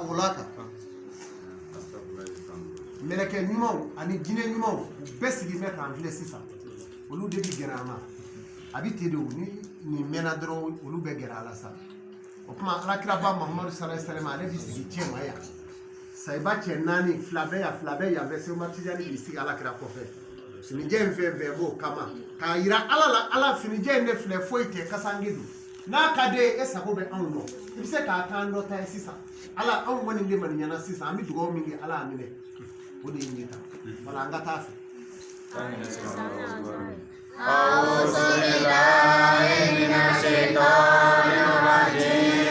dogola kan. Mɛlɛkɛ ɲumanw ani jinɛ ɲumanw, u bɛɛ sigilen bɛ k'an filɛ sisan. Olu de bi gɛrɛ an na. A bi ten de. O ni nin mɛnna dɔrɔn, olu bɛ gɛrɛ a la sa. O tuma, Alakiraba Mahamadu sallallahu alaihi wasallam, ale bi sigi cɛ ma yan. Sayiba cɛ naani, fila bɛ yan, fila bɛ yan fɛ. Sɛki Tijani b'i sigi Alakira kɔfɛ. Finijɛ in fɛn fɛn b'o kama k'a yira Ala la. Ala, finijɛ in de filɛ, foyi tɛ, kasange don. N'a ka di e sago bɛ anw dɔn, i bɛ se k'a k'an dɔ ta ye sisan. Ala, anw kɔni de maniɲana sisan, an bɛ dugawu min kɛ, Ala y'a minɛ. O de ye nin ye tan. Wala an ka taa fɛ. أعوذ بالله من الشيطان الرجيم.